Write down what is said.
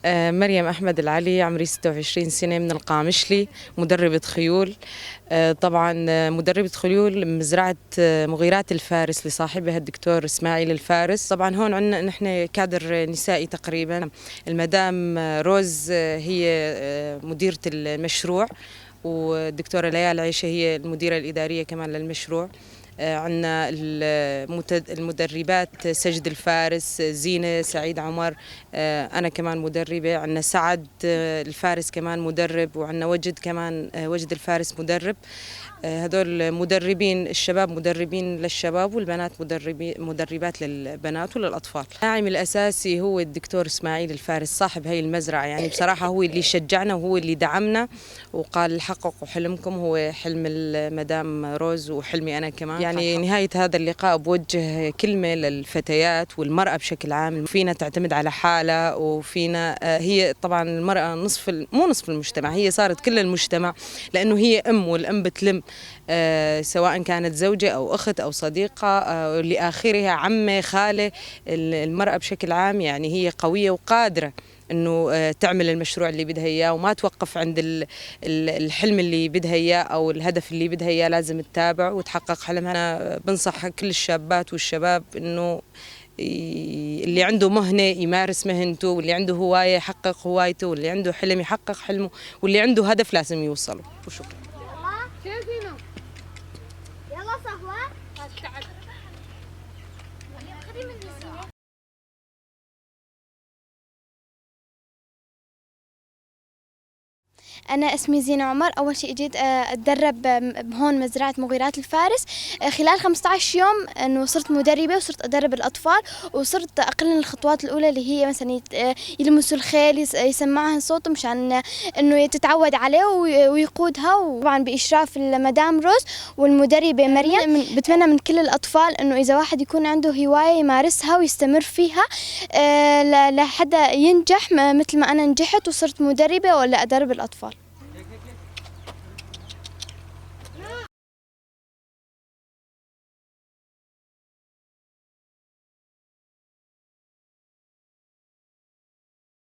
مريم أحمد العلي، عمري 26 سنة، من القامشلي، مدربة خيول. طبعا مدربة خيول مزرعة مغيرات الفارس لصاحبها الدكتور إسماعيل الفارس. طبعا هون عندنا نحن كادر نسائي تقريبا. المدام روز هي مديرة المشروع، والدكتورة ليال عيشة هي المديرة الإدارية كمان للمشروع. عندنا المدربات سجد الفارس، زينة سعيد عمر، أنا كمان مدربة. عندنا سعد الفارس كمان مدرب، وعندنا وجد كمان، وجد الفارس مدرب. هدول مدربين الشباب، مدربين للشباب، والبنات مدربات للبنات وللأطفال. الداعم الأساسي هو الدكتور إسماعيل الفارس صاحب هاي المزرعة، يعني بصراحة هو اللي شجعنا وهو اللي دعمنا وقال حققوا حلمكم، هو حلم المدام روز وحلمي أنا كمان. يعني نهاية هذا اللقاء بوجه كلمة للفتيات والمرأة بشكل عام، فينا تعتمد على حالها، وفينا هي طبعا المرأة نصف، مو نصف المجتمع، هي صارت كل المجتمع، لأنه هي أم، والأم بتلم سواء كانت زوجة أو أخت أو صديقة لآخرها، عمة، خالة. المرأة بشكل عام يعني هي قوية وقادرة انه تعمل المشروع اللي بدها اياه، وما توقف عند الحلم اللي بدها اياه او الهدف اللي بدها اياه، لازم تتابع وتحقق حلمها. انا بنصح كل الشابات والشباب انه اللي عنده مهنة يمارس مهنته، واللي عنده هواية يحقق هوايته، واللي عنده حلم يحقق حلمه، واللي عنده هدف لازم يوصله. وشكرا. يلا صهوة. أنا اسمي زينة عمر. أول شيء جيت أتدرب هون مزرعة مغيرات الفارس. خلال 15 يوم إنه صرت مدربة، وصرت أدرب الأطفال، وصرت أقلن الخطوات الأولى اللي هي مثلا يلمسوا الخيل، يسمعها صوته مشان إنه تتعود عليه ويقودها. وطبعا بإشراف المدام روز والمدربة مريم. بتمنى من كل الأطفال إنه إذا واحد يكون عنده هواية يمارسها ويستمر فيها لحدا ينجح مثل ما أنا نجحت وصرت مدربة ولا أدرب الأطفال.